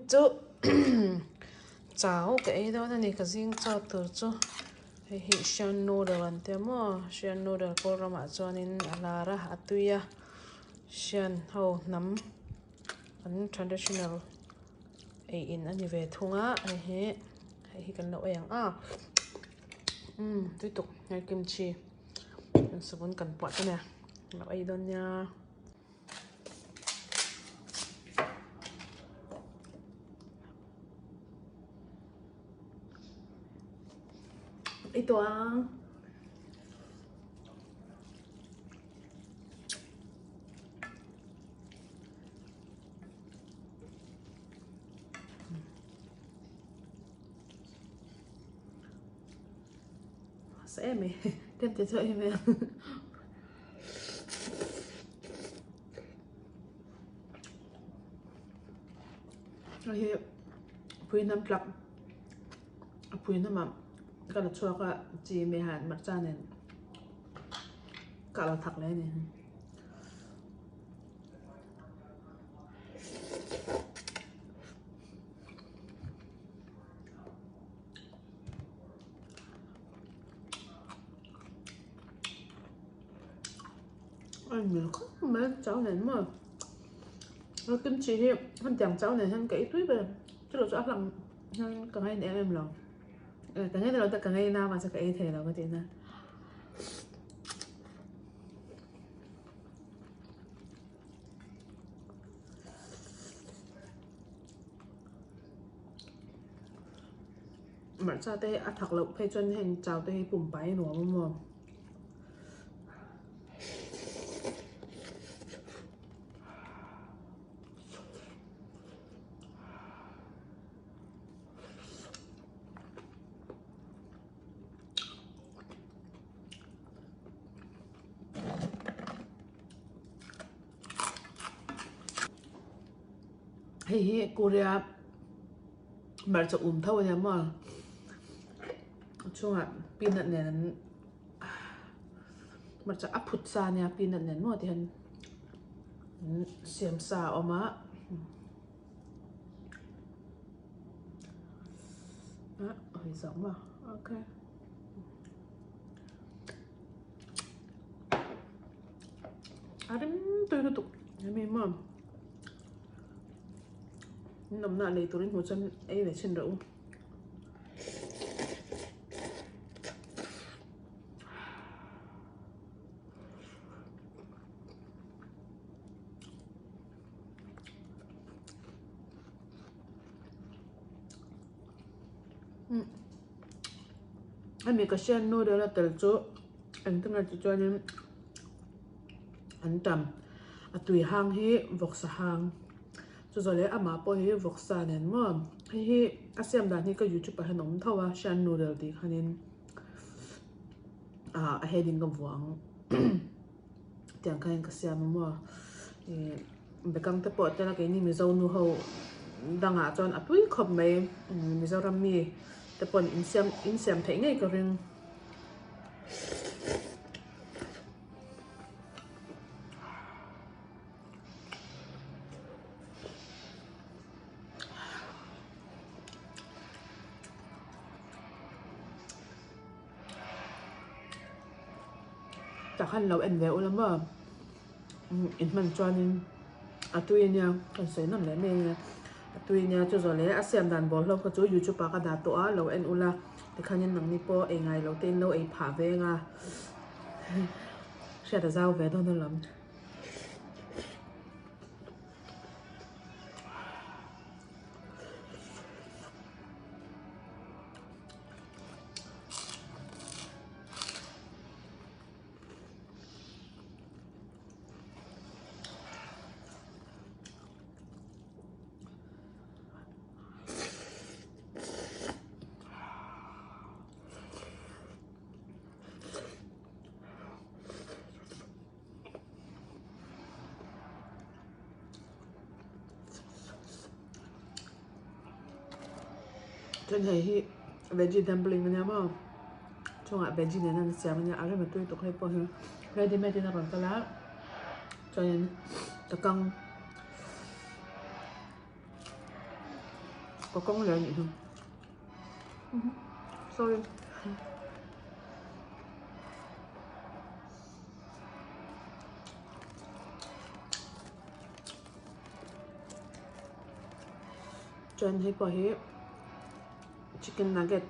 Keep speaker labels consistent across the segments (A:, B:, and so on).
A: chu chau ka ei dawn a ni ka zing chaw tur chu hei hi shan noodle an tia maw shan noodle kawl ramah chuanin a lar a a tui a shan ho hnam an traditional ei in a ni ve thung a hei hi hei hi kan lo ei ang a umm tui tuk hei kimchi savun kan puah te nia lo ei dawn nia. Ei tawh ang. Sa em mai tlem te chu a em em. Hei hi pui hnam tlak a pui hnam ah ka la chhuak a chi meh han hmarcha nen ka lo thak leh a ni. A in khawp mai chau nen maw a kimchi hi hetiang chau nen hian ka ei tui ber chutah chu a hlang hian ka ngaina em em lo ka ngaina lo tak ka ngaina mahse ka ei thei lo ka tihna. Hmarcha te hi a thak loh phei chuan heng chau te hi pumpai a nuam a maw. Hei hi Korea hmarcha um tho a nia maw a chungah peanut nen an hmarcha a phut sa ania peanut nen maw tihian an siam sa a awm a ah a hawi zawk maw okay. A rem tui lutuk hemi maw in awmna lei turin hmuh chuan ei ve chhin rawh u. Hemi ka hriat noodle a tel chu engtin nge tih chuanin an tam a tui hang hi vawksa hang chu zawh leh amah pawh hi vawksa nen maw hei hi a siam dan hi ka youtube ah hian a awm tho a hriat noodle tih khanin ah a heading ka vuah ang tiang khanin ka siam a maw ih bekang te pawh a tel a keini mizo nu ho dangah chuan a pui khawp mai mizoram mi te pawn insiam insiam theih ngei ka ring. Tak han lo en ve ula maw in hman chuanin a tui ania kan sawi nawm leh mai ania a tui ania chu zawh leh a siam dan bawlhhlawh hlawm kha chu youtube ah ka dah tawh a lo en ula tikhanin nangni pawh ei ngai lo te in lo ei phah ve ang a hriat a zau ve dawn alawm. Chuan hei hi veggie dumpling ania maw chungah veggie nen an siam ania a rem a tui tuk hei pawh hi ready made in a rawn kal a chuanin ka kang. Ka kawng leh anih hi. Sorry. Chuan hei pawh hi chicken nugget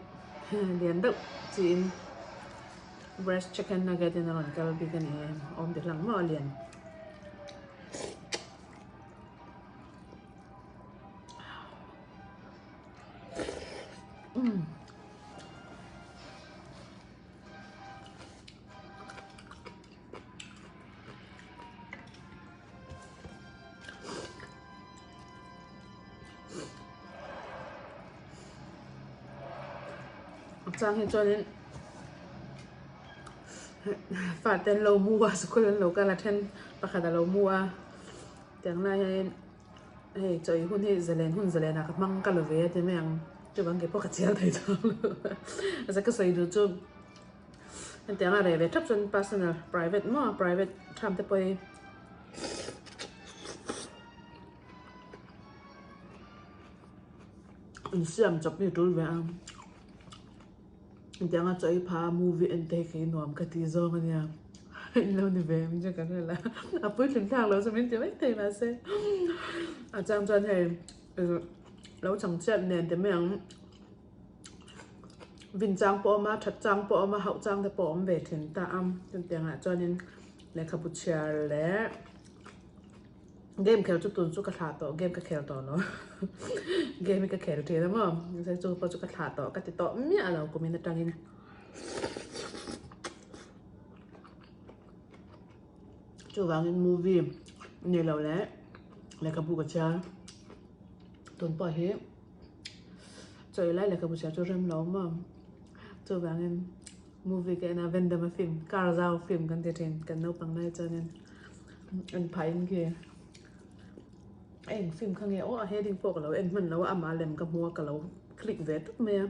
A: lian deuh chiin breast chicken nugget in a rawn kal bik a ni e awm ti hlang maw a lian. A chang hi chuanin fate an lo mu a school an lo kal a then pakhat a lo mu a tiang lai hianin hei chawi hun hi zalen hun zalen ah ka hmang ka la ve a ti mai ang chuvang keipawh ka chhiar thei chuang lo a ka sawi duh chu. Hetiang a reh ve thap chuan personal private maw private tham te pawh hi insiam chawp hi a tul ve a hetiang a chaw ei pha movie en te hi kei nuam ka tih zawng a nia in lo ni ve em chu ka hre la a puitling thlak lo chu min ti mai thei mahse a chang chuan hei lo changchhiat nen ti mai ang. Vin chang pawh a awm a, that chang pawh a awm a, hauh chang te pawh a awm ve thin ta a. Chutiangah chuanin lehkhabu chhiar leh game khel chu tun chu ka thlah tawh, game ka khel tawh lo. Game hi ka khel thin a maw, mahse chu pawh chu ka thlah tawh ka ti tawh miah lo kumin atangin. Chuvangin movie ni lo leh lehkhabu ka chhiar tun pawh hi. Chawi lai lehkhabu chhiar chu rem lo awm a, chuvangin movie ka en a Vendama film kar zau film kan ti thin kan naupang lai chuanin en phah in khi a eng film kha nge aw a heading pawh ka lo en hman lo a amah lem ka hmu a ka lo click ve tawp mai a.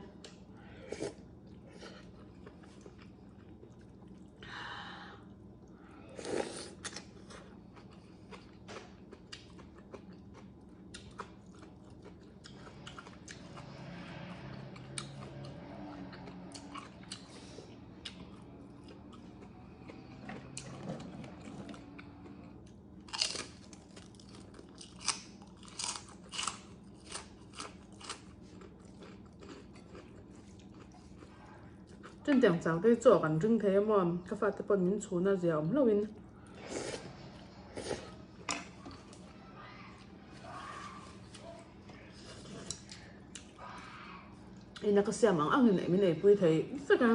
A: Chutiang chang te hi chaw kan ring thei a maw ka fate pawn min chhun a zia awm hlauhin. Ina ka siam ang ang in min eipui thei vek a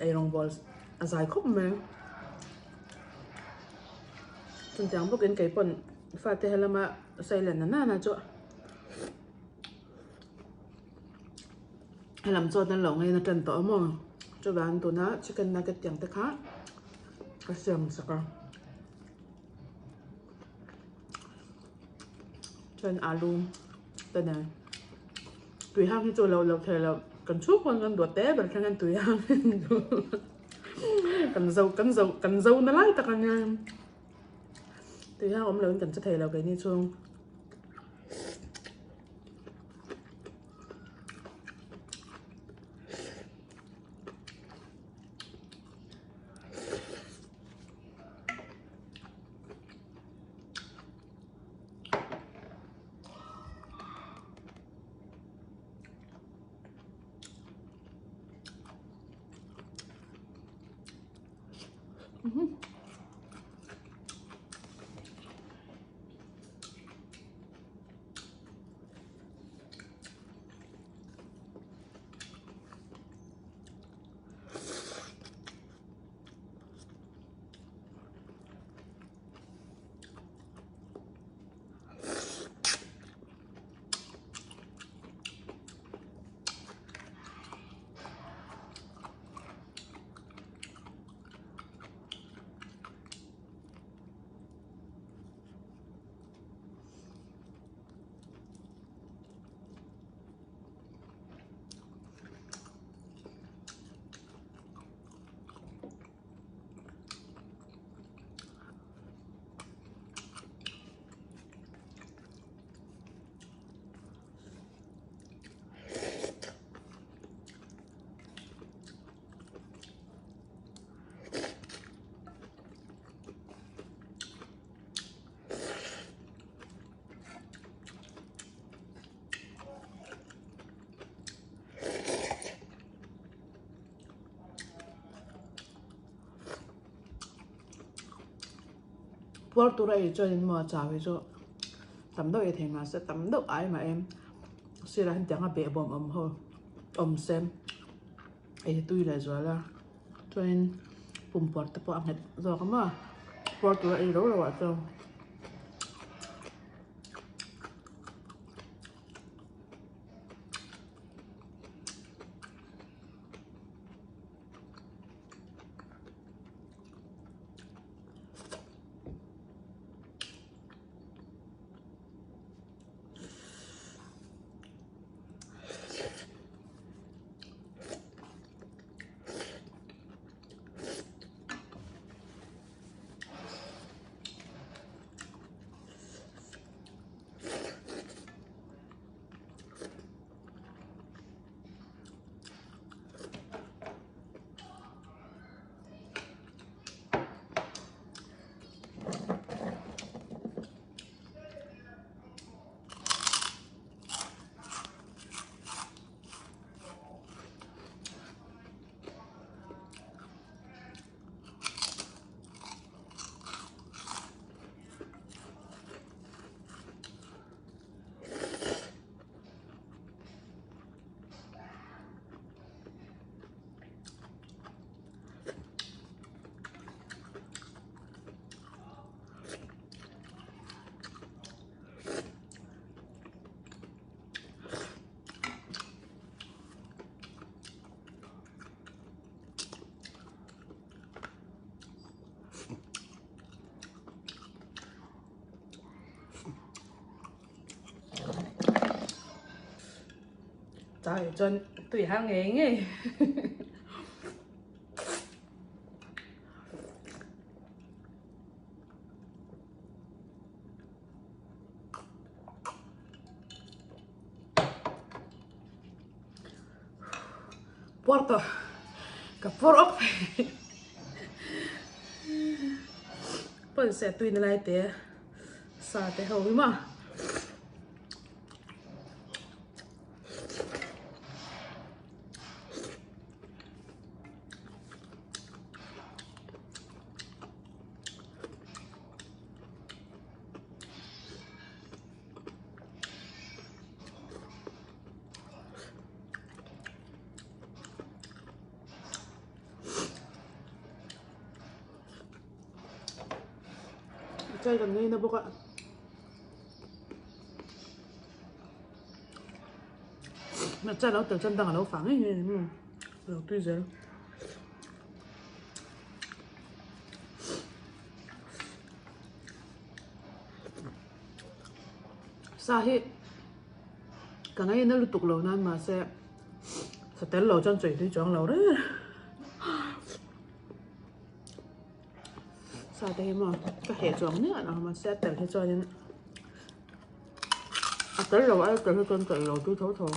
A: eirawng bawl a zai khawp mai chutiang bawkin keipawn fate helama sailen na nana chu helam chuan an lo ngaina tan tawh a maw chuvang tuna chicken nugget tiang te kha ka siam sak a chuan alu te nen tui hang hi chu lo lo thei lo kan chhung pawn kan duat te ber thleng hian tui hang hi kan zo kan zo kan zo na lai tak ania tui hang awm loin kan che thei lo keini chhung. Puar tura ei chuanin maw chau hi chu tam deuh ei thei mahse tam deuh ai mah em sirah hian tianga behbawm awm ho awm se ei tui leh zual a chuanin pumpuar te pawh a nghet zawk a maw puar tura ei ro ro ah chuan. Chai chuan tui hang ngei ngei. Puar tawh ka puar awk pawn se tui na lai te sa te ho hi maw. Chai kan ngei na bawk a. Chai lo tel chuan dang a lo fah ngei ngei a ni maw a lo tui zel. Sa hi ka ngaina lutuk lo nan mahse sa tel lo chuan chawi tui chuang lo reng a sa te hi maw ka heh chuang miah lo mahse a tel hi chuanin a tel lo a tel hi chuan chawi lo tui tho tho.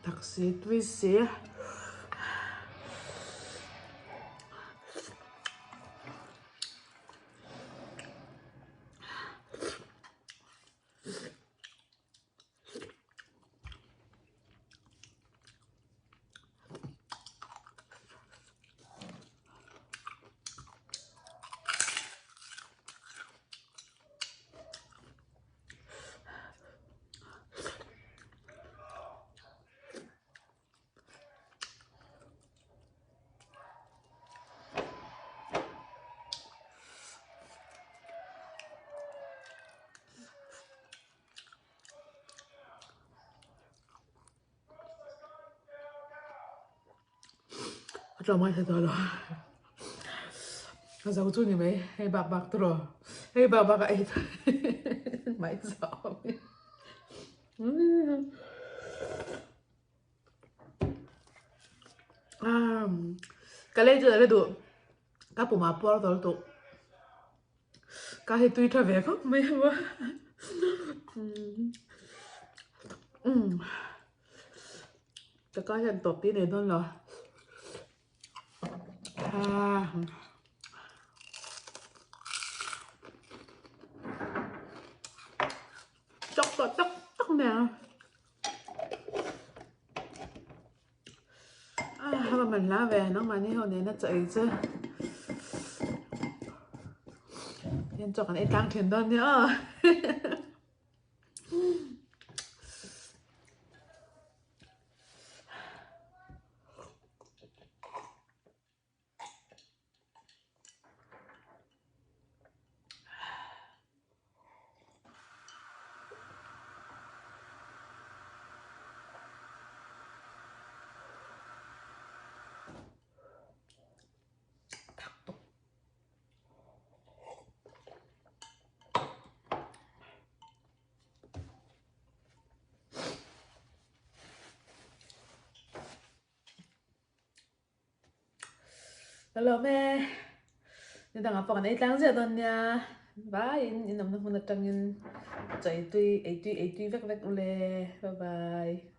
A: Tak si tui si. A tlawm ai thei tawh lo a zo chu ni mai hei bak bak tawh rawh hei bak bak a ei mai zawk ka lei chu la duh ka pumah puar tawh lutuk ka hei tui tha ve khawp mai a Ka ka hian tawp tih nei dawn lo. Chok tawh tak tak mai ang. A va man hla ve nangmahni ho nena chaw ei chu. Hian chaw kan ei tlang thin dawn nia aw. Ka lawm e. Ni dangah pawh kan ei tlang ziah dawn nia. Vaiin in awmna hmun atangin chaw ei tui ei tui ei tui vek vek ule. Bye bye.